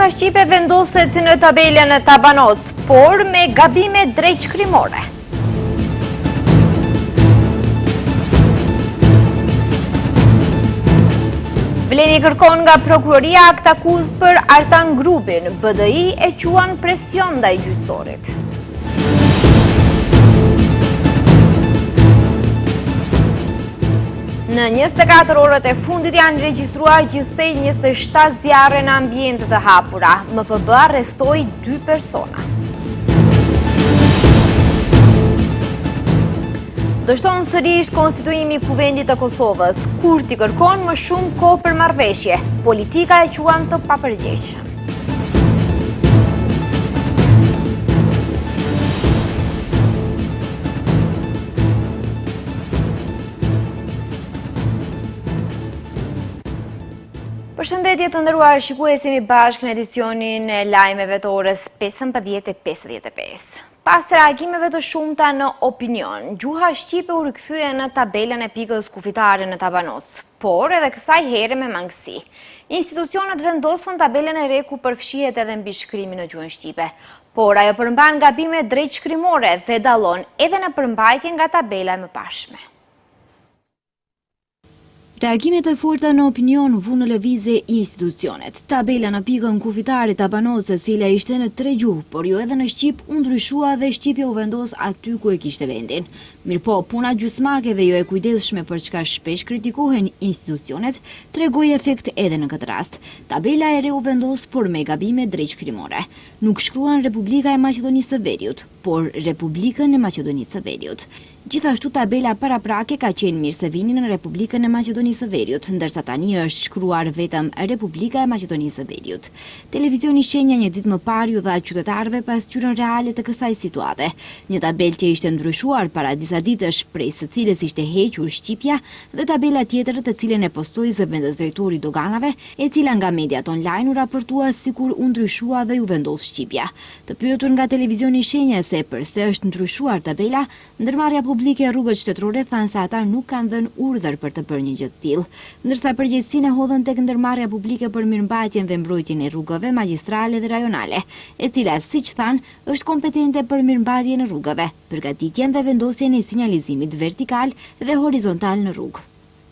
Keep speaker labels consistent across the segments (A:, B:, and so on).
A: Gjuha shqipe vendoset në tabelën në Tabanoc, por me gabime drejtshkrimore. Vleni kërkon nga prokuroria aktakuzë për Artan Grubin, BDI e quan presion ndaj gjyqësorit. Në 24 orët e fundit janë regjistruar gjithsej 27 zjarre në ambiente të hapura. MPB arrestoi 2 persona. Dështon sërish konstituimi i Kuvendit të Kosovës. Kurti kërkon më shumë kohë për marrëveshje. Politika e quan të papërgjegjshëm. Përshëndetje të nderuar shikues, jemi bashkë në edicionin e lajmeve të orës 15.55. Pas reagimeve të shumta në opinion, gjuha shqipe u rikthye në tabelën e pikës kufitare në Tabanoc, por edhe kësaj here me mangësi. Institucionet vendosën tabelën e re ku përfshihet edhe mbishkrimi në gjuhën shqipe, Por ajo përmban gabime drejtshkrimore dhe dallon edhe në përmbajtje nga tabela e mëparshme.
B: Reagimet e forta në opinion vunë në lëvizje institucionet. Tabela në pikën kufitare Tabanoc, e cila ishte në tre gjuhë, por jo edhe në shqip, u ndryshua dhe shqipja u vendos aty ku e kishte vendin. Mirëpo, puna gjysmake dhe jo e kujdesshme për çka shpesh kritikohen institucionet, tregoi efekt edhe në këtë rast. Tabela e re u vendos, por me gabime drejtshkrimore. Nuk shkruan Republika e Maqedonisë së Veriut, por Republikën e Maqedonisë së Veriut. Gjithashtu tabela paraprake ka qenë Mirësevini në Republikën e Maqedonisë së Veriut, ndërsa tani është shkruar vetëm Republika e Maqedonisë së Veriut. Televizioni Shenja një ditë më parë ju dha qytetarëve pasqyrën reale të kësaj situate. Një tabelë që ishte ndryshuar para disa ditësh, prej së cilës ishte hequr shqipja, dhe tabela tjetër të cilën e postoi zëvendësdrejtori i doganave, e cila nga mediat online u raportua sikur u ndryshua dhe iu vendos shqipja. Të pyetur nga televizioni Shenja se përse është ndryshuar tabela, ndërmarrja publike Rrugët Shtetërore thanë se ata nuk kanë dhënë urdhër për të bërë një gjë të tillë. Ndërsa përgjegjësinë e hodhën tek ndërmarrja publike për mirëmbajtjen dhe mbrojtjen e rrugëve magjistrale dhe rajonale, e cila, siç thanë, është kompetente për mirëmbajtjen e rrugëve, përgatitjen dhe vendosjen e sinjalizimit vertikal dhe horizontal në rrugë.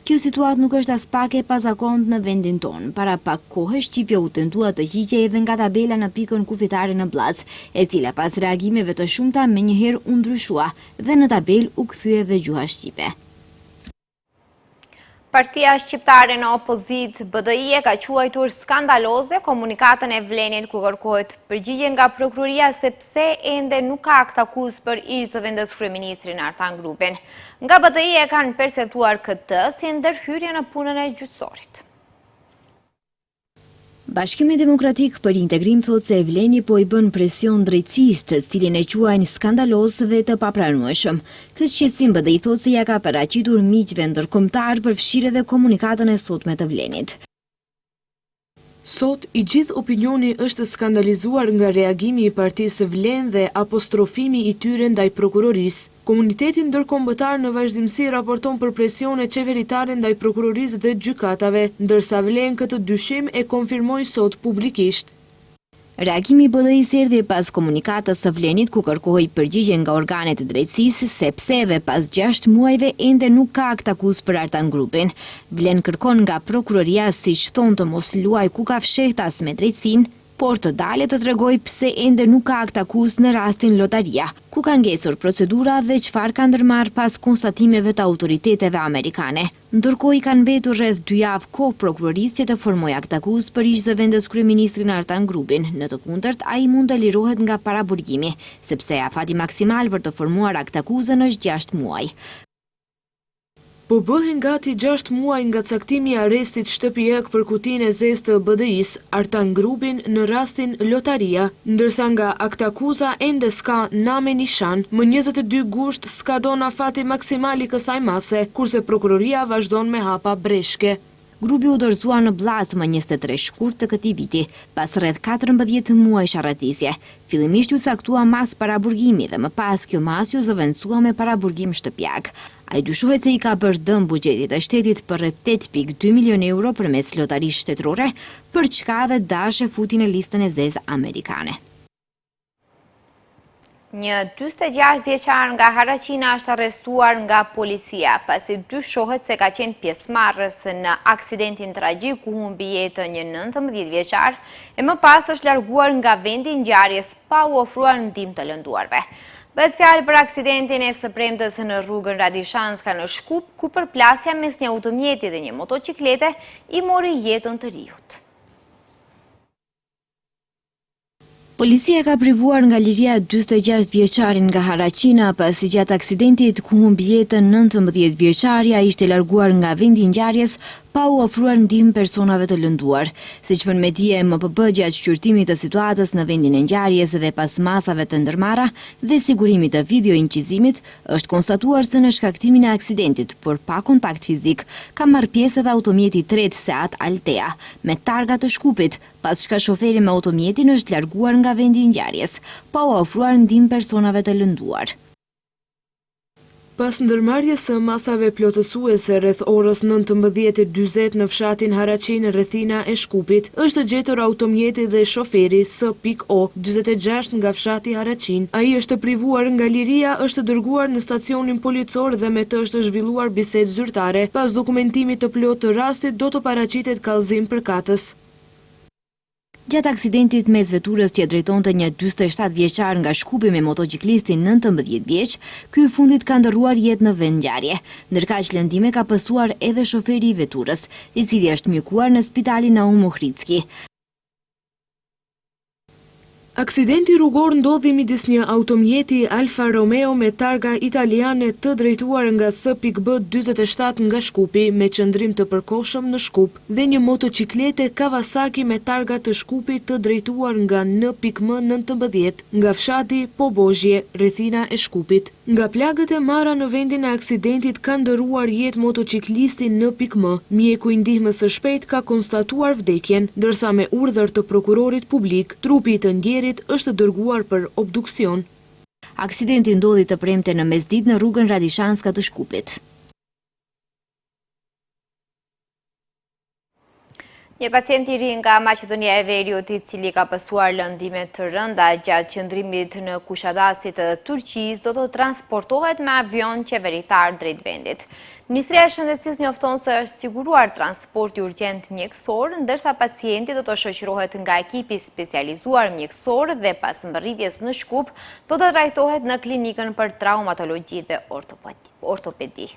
B: Kjo situatë nuk është aspak e pazakontë në vendin tonë. Para pak kohe, shqipja u tentua të hiqej edhe nga tabela në pikën kufitare në Bllacë, e cila pas reagimeve të shumta menjëherë u ndryshua dhe në tabelë u kthye edhe gjuha
A: shqipe. Partia Shqiptare në opozitë BDI e ka quajtur skandaloze komunikatën e Vlenit ku kërkohet përgjigje nga prokuroria se pse ende nuk ka aktakuzë për ish zëvendëskryeministrin Artan Grubin. Nga BDI e kanë perceptuar këtë si ndërhyrje në punën e gjyqësorit.
B: Bashkimi Demokratik për Integrim thotë se Vleni po i bën presion drejtësisë, të cilin e quajnë skandaloz dhe të papranueshëm. Këtë shqetësim BDI thotë se ia ka paraqitur miqve ndërkombëtarë, përfshirë edhe komunikatën e sotme të Vlenit.
C: Sot, i gjithë opinioni është skandalizuar nga reagimi i partisë Vlen dhe apostrofimi i tyre ndaj prokurorisë. Komuniteti ndërkombëtar në vazhdimësi raporton për presione qeveritare ndaj prokurorisë dhe gjykatave, ndërsa Vlen këtë dyshim e konfirmoi sot publikisht.
B: Reagimi i BDI-së erdhi pas komunikatës së Vlenit ku kërkohej përgjigje nga organet e drejtësisë se pse edhe pas gjashtë muajve ende nuk ka aktakuzë për Artan Grubin. Vlen kërkon nga prokuroria siç thonë të mos luajë kukafshehtas me drejtësinë, por të dalë e të tregojë pse ende nuk ka aktakuzë në rastin Lotaria, ku ka ngecur procedura dhe çfarë ka ndërmarrë pas konstatimeve të autoriteteve amerikane. Ndërkohë i kanë mbetur rreth dy javë kohë prokurorisë që të formojë aktakuzë për ish-zëvendëskryeministrin Artan Grubin, në të kundërt ai mund të lirohet nga paraburgimi, sepse afati maksimal për të formuar aktakuzën është gjashtë muaj.
C: Po bëhen gati gjashtë muaj nga caktimi i arrestit shtëpiak për kutinë e zezë të BDI-së, Artan Grubin në rastin Lotaria, ndërsa nga aktakuza ende s'ka nam e nishan. Më 22 gusht skadon afati maksimal i kësaj mase, kurse prokuroria vazhdon me hapa breshke.
B: Grubi u dorëzua në Bllacë më 23 shkurt të këtij viti, pas rreth 14 muajsh arratisje. Fillimisht iu caktua masë paraburgimi dhe më pas kjo masë iu zëvendësua me paraburgim shtëpiak. Ai dyshohet se i ka bërë dëm buxhetit të shtetit për rreth 8.2 milionë euro përmes lotarisë shtetërore, për çka edhe DASH e futi në listën e zezë amerikane.
A: Një 46 vjeçar nga Haraçina është arrestuar nga policia, pasi dyshohet se ka qenë pjesëmarrës në aksidentin tragjik ku humbi jetën një 19 vjeçar, e më pas është larguar nga vendi i ngjarjes pa u ofruar ndihmë të lënduarve. Bëhet fjalë për aksidentin e së premtes në rrugën Radishanska në Shkup, ku përplasja mes një automjeti dhe një motoçiklete i mori jetën të riut.
B: Policia ka privuar nga liria 46 vjeçarin nga Haraçina, pasi gjatë aksidentit ku humbi jetën 19 vjeçari, ai ishte larguar nga vendi i ngjarjes pa u ofruar ndihmë personave të lënduar. Siç bën me dije MPB gjatë shqyrtimit të situatës në vendin e ngjarjes dhe pas masave të ndërmarra dhe sigurimit të video-incizimit, është konstatuar se në shkaktimin e aksidentit, por pa kontakt fizik, ka marrë pjesë edhe automjeti i tretë Seat Altea, me targa të Shkupit, pas çka shoferi me automjetin është larguar nga vendi i ngjarjes, pa u ofruar ndihmë personave të lënduar.
C: Pas ndërmarrjes së masave plotësuese rreth orës 19:40 në fshatin Haraçinë, rrethina e Shkupit, është gjetur automjeti dhe shoferi S.O. 46 nga fshati Haraçinë. Ai është privuar nga liria, është dërguar në stacionin policor dhe me të është zhvilluar bisedë zyrtare. Pas dokumentimit të plotë të rastit do të paraqitet kallëzim përkatës.
B: Gjatë aksidentit mes veturës që drejtonte një 47 vjeçar nga Shkupi me motoçiklistin 19 vjeç, ky i fundit ka ndërruar jetë në vendngjarje. Ndërkaq lëndime ka pësuar edhe shoferi i veturës, i cili është mjekuar në spitalin Naum Ohridski.
C: Aksidenti rrugor ndodhi midis një automjeti Alfa Romeo me targa italiane të drejtuar nga S.B 47 nga Shkupi me qëndrim të përkohshëm në Shkup dhe një motoçiklete Kawasaki me targa të Shkupit të drejtuar nga N.M 19 nga fshati Pobozhje, rrethina e Shkupit. Nga plagët e marra në vendin e aksidentit ka ndërruar jetë motoçiklisti N.M. Mjeku i ndihmës së shpejtë ka konstatuar vdekjen, ndërsa me urdhër të prokurorit publik, trupi i të ndjerit është dërguar për obduksion.
B: Aksidenti ndodhi të premte në mesditë në rrugën Radishanska të Shkupit.
A: Një pacient i ri nga Maqedonia e Veriut i cili ka pësuar lëndime të rënda gjatë qëndrimit në Kushadasi të Turqisë do të transportohet me avion qeveritar drejt vendit. Ministria e Shëndetësisë njofton se është siguruar transporti urgjent mjekësor, ndërsa pacienti do të shoqërohet nga ekipi i specializuar mjekësor dhe pas mbërritjes në Shkup do të trajtohet në klinikën për traumatologji dhe ortopedi.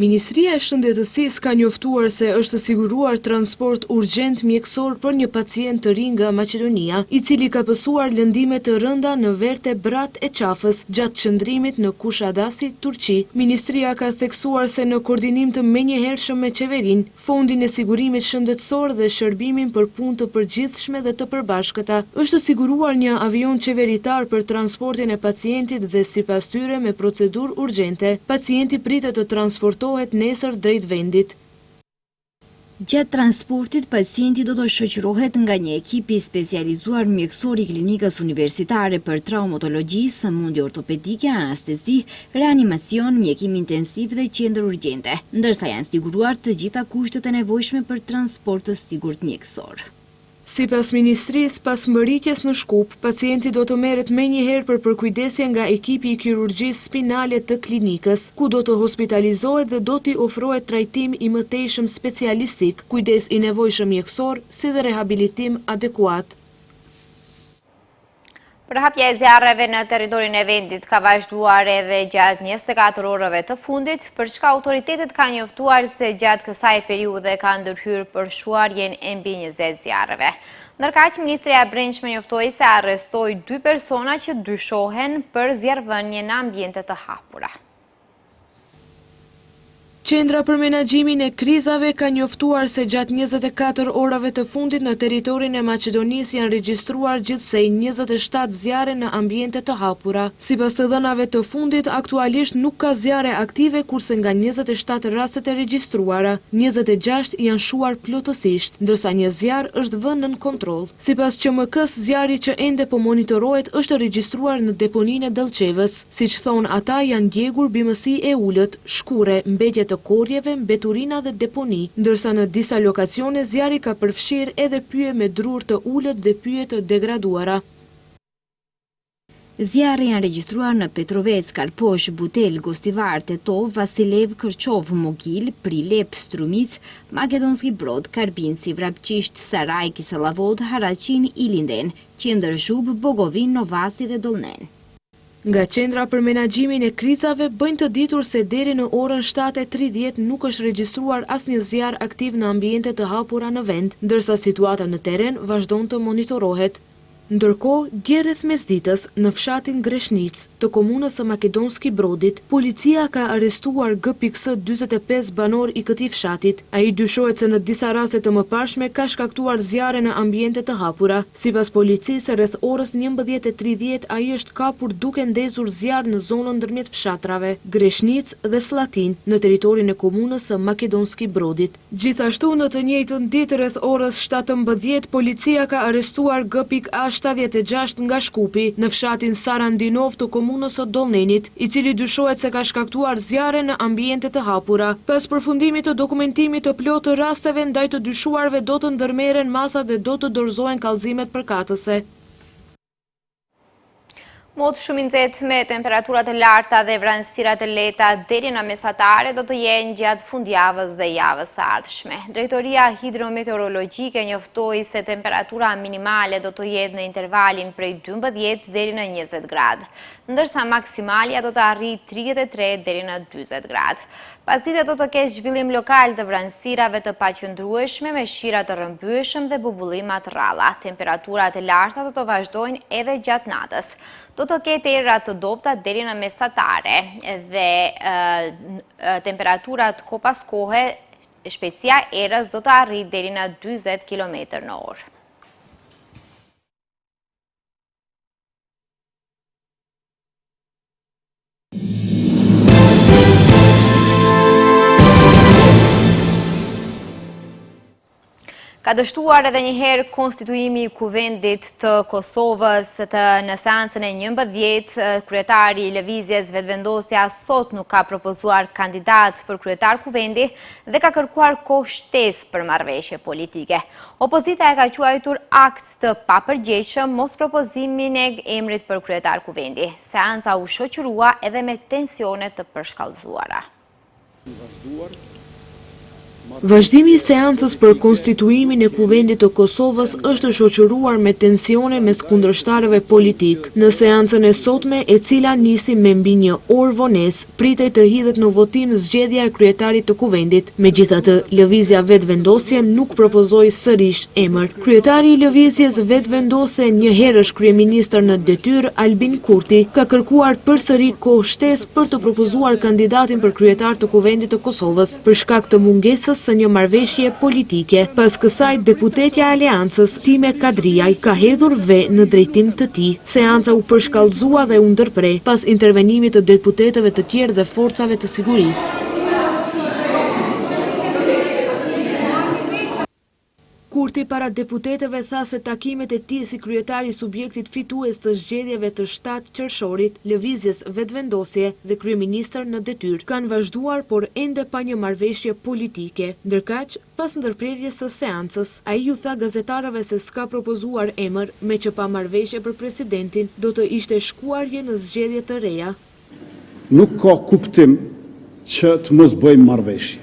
C: Ministria e Shëndetësisë ka njoftuar se është siguruar transport urgjent mjekësor për një pacient të ri nga Maqedonia, i cili ka pësuar lëndime të rënda në vertebrat e qafës gjatë qëndrimit në Kushadasi, Turqi. Ministria ka theksuar se në koordinim të menjëhershëm me qeverinë, Fondin e Sigurimit Shëndetësor dhe Shërbimin për Punë të Përgjithshme dhe të Përbashkëta, është siguruar një avion qeveritar për transportin e pacientit dhe sipas tyre me procedurë urgjente, pacienti pritet të transportohet nesër drejt vendit.
B: Gjatë transportit, pacienti do të shoqërohet nga një ekip i specializuar mjekësor i Klinikës Universitare për Traumatologji, Sëmundje Ortopedike, Anestezi, Reanimacion, Mjekim Intensiv dhe Qendër Urgjente, ndërsa janë siguruar të gjitha kushtet e nevojshme për transport të sigurt mjekësor.
C: Sipas ministrisë, pas mbërritjes në Shkup, pacienti do të merret menjëherë për përkujdesje nga ekipi i kirurgjisë spinale të klinikës, ku do të hospitalizohet dhe do t'i ofrohet trajtim i mëtejshëm specialistik, kujdes i nevojshëm mjekësor, si dhe rehabilitim adekuat.
A: Përhapja e zjarreve në territorin e vendit ka vazhduar edhe gjatë 24 orëve të fundit, për çka autoritetet kanë njoftuar se gjatë kësaj periudhe kanë ndërhyrë për shuarjen e mbi 20 zjarreve. Ndërkaq, Ministria e Brendshme njoftoi se arrestoi dy persona që dyshohen për zjarrvënie në ambiente të hapura.
C: Qendra për Menaxhimin e Krizave ka njoftuar se gjatë 24 orëve të fundit në territorin e Maqedonisë janë regjistruar gjithsej 27 zjarre në ambiente të hapura. Sipas të dhënave të fundit, aktualisht nuk ka zjarre aktive kurse nga 27 rastet e regjistruara, 26 janë shuar plotësisht, ndërsa një zjarr është vënë nën kontroll. Sipas QMK-së, zjarri që ende po monitorohet është regjistruar në deponinë e Dellçevës. Siç thonë ata, janë djegur bimësi e ulët, shkurre, mbetje të korrjeve, mbeturina dhe deponi, ndërsa në disa lokacione zjarri ka përfshirë edhe pyje me drurë të ulët dhe pyje të degraduara.
B: Zjarre janë regjistruar në Petrovec, Karposh, Butel, Gostivar, Tetovë, Vasilevë, Kërçovë, Mogilë, Prilep, Strumicë, Makedonski Brod, Karbinci, Vrapçisht, Saraj, Kisellavodë, Haraçinë, Ilinden, Qendër Zhupë, Bogovinë, Novaci dhe Dollnen.
C: Nga Qendra për Menaxhimin e Krizave bëjnë të ditur se deri në orën 7:30 nuk është regjistruar asnjë zjarr aktiv në ambiente të hapura në vend, ndërsa situata në terren vazhdon të monitorohet. Ndërkohë, dje rreth mesditës, në fshatin Greshnicë, të komunës së Makedonski Brodit, policia ka arrestuar GPX 45 banor i këtij fshatit. Ai dyshohet se në disa raste të mëparshme ka shkaktuar zjarre në ambiente të hapura. Sipas policisë, rreth orës 11:30 ai është kapur duke ndezur zjarr në zonën ndërmjet fshatrave Greshnicë dhe Sllatinë, në territorin e komunës së Makedonski Brodit. Gjithashtu, në të njëjtën ditë rreth orës 17, policia ka arrestuar G.A 76 nga Shkupi, në fshatin Sarandinov të komunës së Dollnenit, i cili dyshohet se ka shkaktuar zjarre në ambiente të hapura. Pas përfundimit të dokumentimit të plotë të rasteve ndaj të dyshuarve do të ndërmerren masat dhe do të dorëzohen kallëzimet përkatëse.
A: Mot shumë i nxehtë me temperatura të larta dhe vranësira të lehta deri në mesatare do të jenë gjatë fundjavës dhe javës së ardhshme. Drejtoria Hidrometeorologjike njoftoi se temperatura minimale do të jetë në intervalin prej 12 deri në 20 gradë, ndërsa maksimalja do të arrijë 33 deri në 40 gradë. Pasdite do të ketë zhvillim lokal të vranësirave të paqëndrueshme me shira të rrëmbyeshëm dhe bubullima të rralla. Temperaturat e larta do të vazhdojnë edhe gjatë natës. Do të ketë erëra të dobëta deri në mesatare dhe temperaturat kohë pas kohe, shpejtësia e erës do të arrijë deri në 40 km në orë. Ka dështuar edhe njëherë konstituimi i kuvendit të Kosovës të në seancën e 11, kryetari i Lëvizjes Vetëvendosja sot nuk ka propozuar kandidat për kryetar kuvendi dhe ka kërkuar kohë shtesë për marrëveshje politike. Opozita e ka quajtur akt të papërgjegjshëm mospropozimin e emrit për kryetar kuvendi. Seanca u shoqërua edhe me tensione të përshkallëzuara.
C: Vazhdimi i seancës për konstituimin e Kuvendit të Kosovës është shoqëruar me tensione mes kundërshtarëve politikë. Në seancën e sotme, e cila nisi me mbi një orë vonesë, pritej të hidhet në votim zgjedhja e kryetarit të Kuvendit. Megjithatë, Lëvizja Vetëvendosje nuk propozoi sërish emër. Kryetari i Lëvizjes Vetëvendosje, njëherësh kryeministër në detyrë, Albin Kurti, ka kërkuar përsëri kohë shtesë për të propozuar kandidatin për kryetar të Kuvendit të Kosovës, për shkak të mungesës së një marrëveshjeje politike. Pas kësaj, deputetja e Aleancës, Time Kadrijaj, ka hedhur ve në drejtim të tij. Seanca u përshkallëzua dhe u ndërpre, pas intervenimit të deputetëve të tjerë dhe forcave të sigurisë. Kurti para deputetëve tha se takimet e tij si kryetar i subjektit fitues të zgjedhjeve të 7 qershorit, Lëvizjes Vetëvendosje dhe kryeministër në detyrë, kanë vazhduar por ende pa një marrëveshje politike. Ndërkaq, Pas ndërprerjes së seancës, ai u tha gazetarëve se s'ka propozuar emër, meqë pa marrëveshje për presidentin do të ishte shkuarje në zgjedhje të reja.
D: Nuk ka kuptim që të mos bëjmë marrëveshje.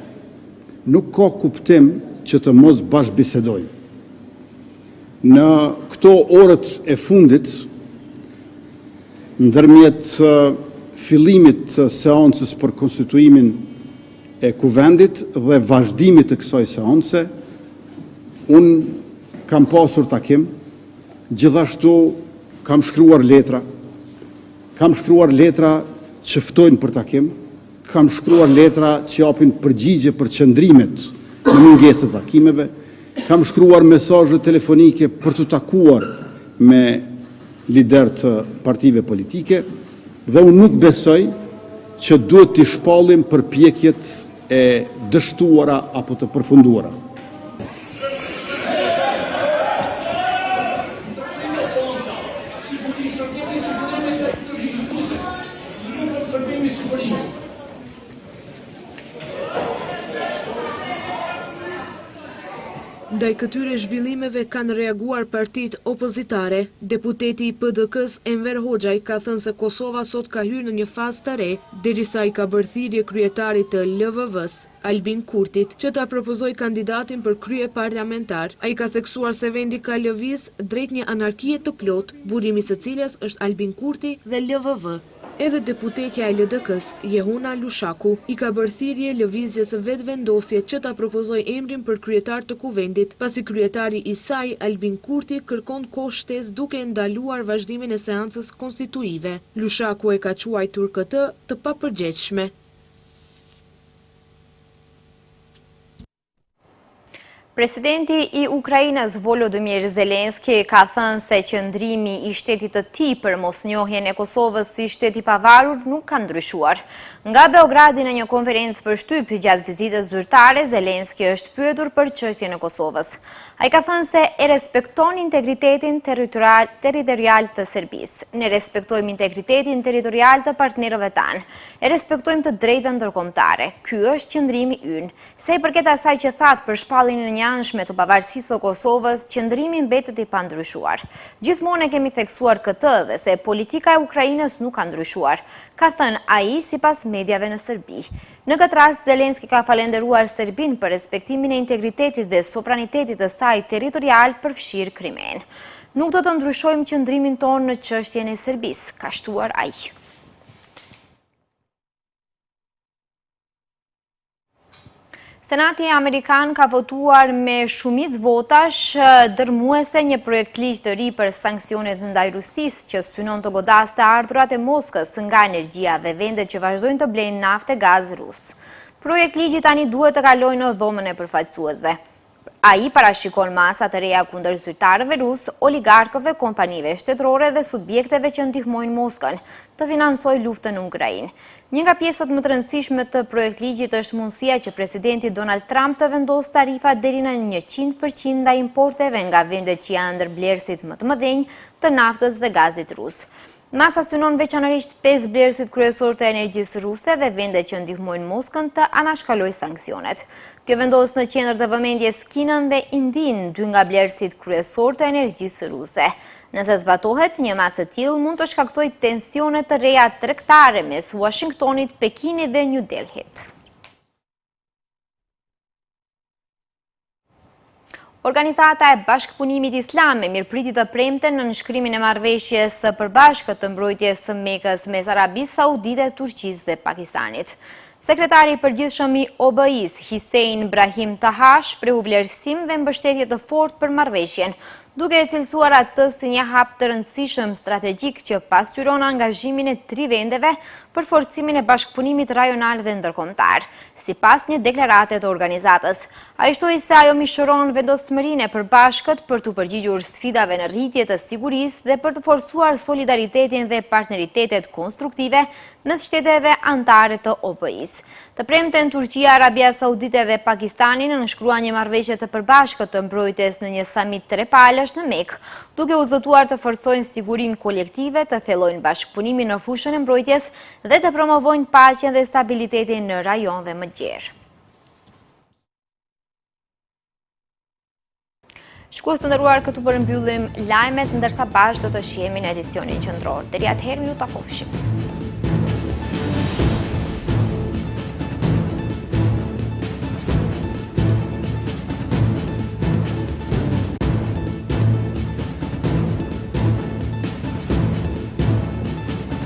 D: Nuk ka kuptim që të mos bashkëbisedojmë. Në këto orët e fundit, ndërmjet fillimit të seancës për konstituimin e Kuvendit dhe vazhdimit të kësaj seance, unë kam pasur takim, gjithashtu kam shkruar letra, kam shkruar letra që ftojnë për takim. Kam shkruar letra që japin përgjigje për qëndrimet në mungesë të takimeve. Kam shkruar mesazhe telefonike për t'u takuar me liderë të partive politike dhe unë nuk besoj që duhet t'i shpallim përpjekjet e dështuara apo të përfunduara.
C: Ndaj këtyre zhvillimeve kanë reaguar partitë opozitare. Deputeti i PDK-së, Enver Hoxhaj, ka thënë se Kosova sot ka hyrë në një fazë të re, derisa i ka bërë thirrje kryetarit të LVV-së, Albin Kurtit, që ta propozojë kandidatin për kryeparlamentar. Ai ka theksuar se vendi ka lëviz drejt një anarkie të plotë, burimi i së cilës është Albin Kurti dhe LVV. Edhe deputetja e LDK-së, Jehona Lushaku, i ka bërë thirrje Lëvizjes Vetëvendosje që ta propozojë emrin për kryetar të Kuvendit, pasi kryetari i saj, Albin Kurti, kërkon kohë shtesë duke e ndaluar vazhdimin e seancës konstituive. Lushaku e ka quajtur këtë të papërgjegjshme.
A: Presidenti i Ukrainës Volodymyr Zelensky ka thënë se qëndrimi i shtetit të tij për mosnjohjen e Kosovës si shtet i pavarur nuk ka ndryshuar. Nga Beogradi në një konferencë për shtyp gjatë vizitës zyrtare, Zelensky është pyetur për çështjen e Kosovës. Ai ka thënë se e respekton integritetin territorial të Serbisë. Ne respektojmë integritetin territorial të partnerëve tanë. E respektojmë të drejtën ndërkombëtare. Ky është qëndrimi ynë. Sa i përket asaj që thatë për shpalljen e njëanshme të pavarësisë së Kosovës, qëndrimi mbetet i pandryshuar. Gjithmonë e kemi theksuar këtë dhe se politika e Ukrainës nuk ka ndryshuar, ka thënë ai sipas mediave në Serbi. Në këtë rast, Zelenski ka falënderuar Serbinë për respektimin e integritetit dhe sovranitetit të saj territorial përfshirë Krimenë. Nuk do të ndryshojmë qëndrimin tonë në çështjen e Serbisë, ka shtuar ai. Senati Amerikan ka votuar me shumicë votash dërmuese një projektligj të ri për sanksionet ndaj Rusisë që synon të godasë të ardhurat e Moskës nga energjia dhe vendet që vazhdojnë të blejnë naftë e gaz rus. Projektligji tani duhet të kalojë në dhomën e përfaqësuesve. Ai parashikon masa të reja kundër zyrtarëve rusë, oligarkëve, kompanive shtetërore dhe subjekteve që ndihmojnë Moskën të financojë luftën në Ukrainë. Një nga pjesët më të rëndësishme të projektligjit është mundësia që presidenti Donald Trump të vendosë tarifa deri në 100% ndaj importeve nga vendet që janë ndër blerësit më të mëdhenj të naftës dhe gazit rus. Masa synon veçanërisht 5 blerësit kryesorë të energjisë ruse dhe vendet që ndihmojnë Moskën të anashkalojë sanksionet. Kjo vendos në qendër të vëmendjes Kinën dhe Indinë, dy nga blerësit kryesorë të energjisë ruse. Nëse zbatohet, një masë e tillë mund të shkaktojë tensione të reja tregtare mes Washingtonit, Pekinit dhe New Delhit. Organizata e Bashkëpunimit Islam e mirëpriti të premten nënshkrimin e marrëveshjes së përbashkët të mbrojtjes së Mekës mes Arabisë Saudite, Turqisë dhe Pakistanit. Sekretari i përgjithshëm i OBI-së, Hisein Brahim Taha, shprehu vlerësim dhe mbështetje të fortë për marrëveshjen, duke e cilësuar atë si një hap të rëndësishëm strategjik që pasqyron angazhimin e tri vendeve për forcimin e bashkëpunimit rajonal dhe ndërkombëtar, sipas një deklarate të organizatës. Ai shtoi se ajo mishëron vendosmërinë e përbashkët për t'u përgjigjur sfidave në rritje të sigurisë dhe për të forcuar solidaritetin dhe partneritetet konstruktive mes shteteve anëtare të OBI-së. Të premten, Turqia, Arabia Saudite dhe Pakistani nënshkruan një marrëveshje të përbashkët të mbrojtjes në një samit trepalësh në Mekë, duke u zotuar të forcojnë sigurinë kolektive, të thellojnë bashkëpunimin në fushën e mbrojtjes dhe të promovojnë paqen dhe stabilitetin në rajon dhe më gjerë. Shikues të nderuar këtu përmbyllim lajmet, ndërsa bashkë do të shihemi në edicionin qendror. Deri atëherë, mirë u takofshim.